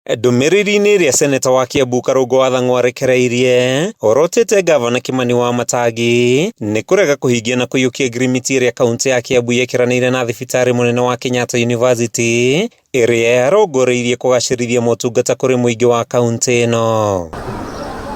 Ndũmĩrĩri-inĩ ĩrĩa Seneta wa Kiambu Karũngũ wa Thang'wa arekereirie, orotete Ngavana Kimani wa Matangi nĩ kũrega kũhingia na kũiyũkia ngirimiti ĩrĩa kaũntĩ ya Kiambu yekĩranĩire na thibitarĩ mũnene wa Kenyatta University ĩrĩa yarongoreirie kũgacĩrithia motungata kũrĩ mũingĩ wa kaũntĩ ĩno.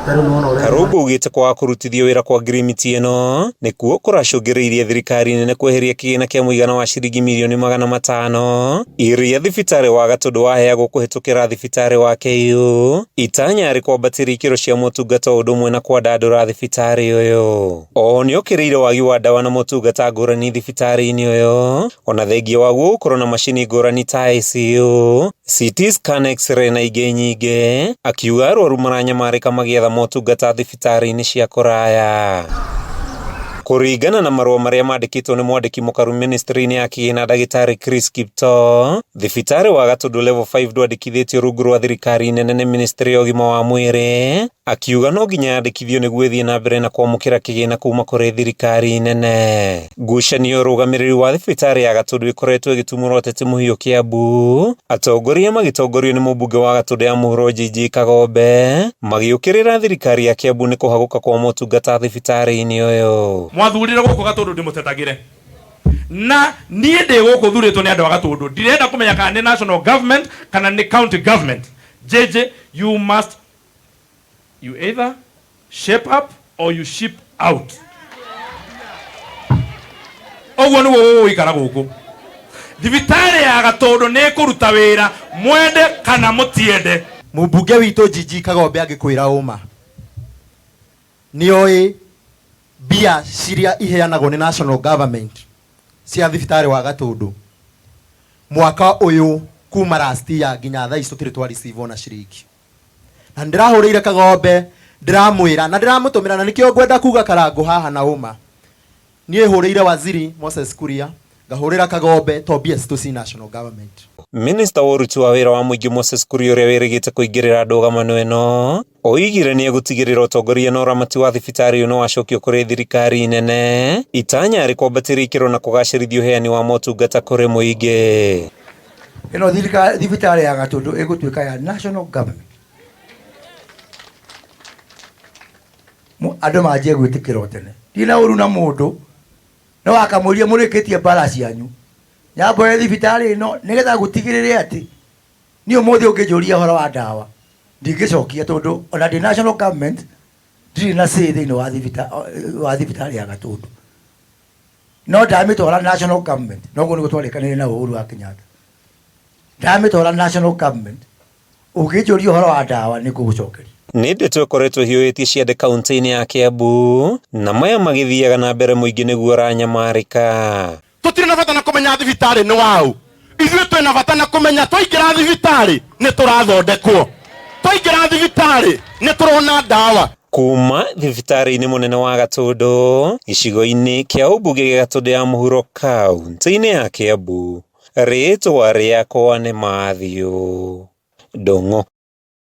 Karũngũ augĩte kwaga kũrutithio wĩra kwa ngirimiti ĩno nĩkuo kũracũngĩrĩirie thirikari nene kweheria kĩgĩna kĩa mũigana wa ciringi mirioni 500 iria thibitarĩ wa Gatũndũ waheagwo kũhĩtũkĩra thibitarĩ wa KU itanya rĩ kwambatĩria ikĩro cia motungata o ũndũ ũmwe na kwandandũra thibitarĩ ũyũ. Oho nĩokĩrĩire wagi wa ndawa na motungata ngũrani thibitarĩ-inĩ ũyũ ona thengia waguo gũkorwo na macini ngũrani ta ICU, CT scan, X-ray na ingĩ nyingĩ, akiuga arwaru maranyamarĩka magĩetha motungata thibitarĩ-inĩ cia kũraya. Kũringana na marũa marĩa mandĩkĩtwo nĩ mwandĩki mũkaru ministry-inĩ ya kĩgĩna ndagĩtarĩ Chris Kiptoo, thibitarĩ wa Gatũndũ Level 5 ndwandĩkithĩtio rungu rwa thirikari nene nĩ ministry ya ũgima wa mwĩrĩ, akiuga no nginya yandĩkithio nĩguo ĩthiĩ na mbere na kwamũkĩra kĩgĩna kuma kũrĩ thirikari nene. Ngucanio ũrũgamĩrĩri wa thibitarĩ ya Gatũndũ ĩkoretwo ĩgĩtumũra ũteti mũhiũ Kiambu, atongoria magĩtongorio nĩ mũmbunge wa Gatũndũ ya mũhuro JJ Kagombe magĩũkĩrĩra thirikari ya Kiambu nĩ kũhagũka kwa motungata thibitarĩ-inĩ ũyũ. Mwathurire gũkũ Gatũndũ ndĩmũtetagĩre na niĩ ndĩ gũkũ thurĩtwo nĩ andũ a Gatũndũ, ndirenda kũmenya kana nĩ national government kana nĩ county government. JJ, you must you either shape up or you ship out. Ũguo nĩguo gũgũikara gũkũ. Thibitarĩ ya Gatũndũ nĩ ĩkũruta wĩra mwende kana mũtiende. Mũmbunge witũ Gigi Kagombe angĩkwĩra ũma nĩoĩ mbia ciria iheanagwo nĩ national government cia thibitarĩ wa Gatũndũ mwaka ũyũ kuma last year nginya thaa ici tũtirĩ twa receive ona ciringi. Na nĩndĩrahũrĩire Kagombe ndĩramwĩra na ndĩramũtũmĩra na nĩkĩo ngwenda kuga Karangũ haha na ũma. Niĩ hũrĩire waziri Moses Kuria, ngahũrĩra Kagombe to mbia citũ ci national government. Minista wa ũruti wa wĩra wa mũingĩ Moses Kuria ũrĩa wĩrĩgĩte kũingĩrĩra ndũgamano ĩno oigire nĩ egũtigĩrĩra ũtongoria na ũramati wa thibitarĩ ũyũ nĩ wacokio kũrĩ thirikari nene itanya rĩ kwambatĩria ikĩro na kũgacĩrithia ũheani wa motungata kũrĩ mũingĩ. Ĩno thibitarĩ ya Gatũndũ ĩgũtuĩka ya national government. Andũ manjie gwĩtĩkĩra o tene. Ndirĩ na ũru na mũndũ, no akamũria mũrĩkĩtie mbara cianyu. Nyamboe thibitarĩ ĩno nĩgetha gũtigĩrĩre atĩ niĩ ũmũthĩ ũngĩnjũria ũhoro wa ndawa ndingĩcokia tondũ ona ndĩ national government ndirĩ na say thĩinĩ wa thibitarĩ ya Gatũndũ. No ndamĩtwara national government, noguo nĩguo twarĩkanĩire na Uhuru wa Kenyatta. Ndamĩtwara national government, ũngĩnjũria ũhoro wa ndawa nĩngũgũcokeria. Nĩ ndeto ĩkoretwo ĩhiũhĩtie ciande kaunti-inĩ ya Kiambu na maya magĩthiaga na mbere mũingĩ nĩguo ũranyamarĩka. Tũtirĩ na bata na kũmenya thibitarĩ nĩ waũ, ithuĩ twĩna bata na kũmenya twaingĩra thibitarĩ nĩ tũrathondekwo, twaingĩra thibitarĩ nĩ tũrona ndawa. Kuma thibitarĩ-inĩ mũnene wa Gatũndũ gĩcigo-inĩ kĩa ũmbunge gĩa Gatũndũ ya mũhuro kaunti-inĩ ya Kiambu, rĩtwa rĩakwa nĩ Matthew Ndung'u.